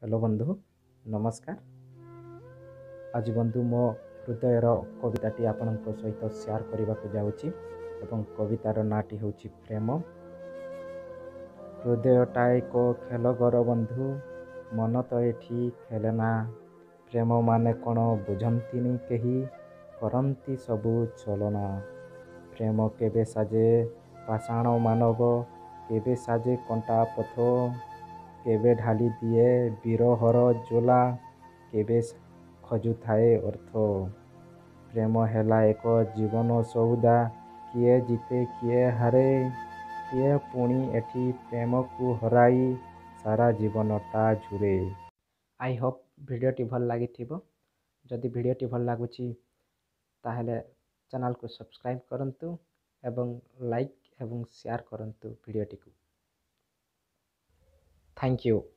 Hello ବନ୍ଧୁ, ନମସ୍କାର। ଆଜି ବନ୍ଧୁ ମୋ ହୃଦୟର କବିତାଟି ଆପଣଙ୍କ ସହିତ ସେୟାର କରିବାକୁ ଯାଉଛି ଏବଂ କବିତାର ନାଁଟି ହେଉଛି ପ୍ରେମ। ହୃଦୟଟା ଏକ ଖେଳଘର ବନ୍ଧୁ, ମନ ତ ଏଠି ଖେଲେନା। ପ୍ରେମ ମାନେ କ'ଣ ବୁଝନ୍ତିନି କେହି, କରନ୍ତି ସବୁ ଛଳନା। ପ୍ରେମ କେବେ ସାଜେ ପାଷାଣ ମାନବ, କେବେ ସାଜେ କଣ୍ଟା ପଥ, କେବେ ଢାଳି ଦିଏ ବିରହର ଜ୍ୱାଳା, କେବେ ଖୋଜୁଥାଏ ଅର୍ଥ। ପ୍ରେମ ହେଲା ଏକ ଜୀବନ ସଉଦା, କିଏ ଜିତେ କିଏ ହାରେ, କିଏ ପୁଣି ଏଠି ପ୍ରେମକୁ ହରାଇ ସାରା ଜୀବନଟା ଝୁରେ। I Hope ଭିଡ଼ିଓଟି ଭଲ ଲାଗିଥିବ। ଯଦି ଭିଡ଼ିଓଟି ଭଲ ଲାଗୁଛି, ତାହେଲେ ଚ୍ୟାନେଲକୁ ସବସ୍କ୍ରାଇବ୍ କରନ୍ତୁ ଏବଂ ଲାଇକ୍ ଏବଂ ସେୟାର କରନ୍ତୁ ଭିଡ଼ିଓଟିକୁ। Thank you.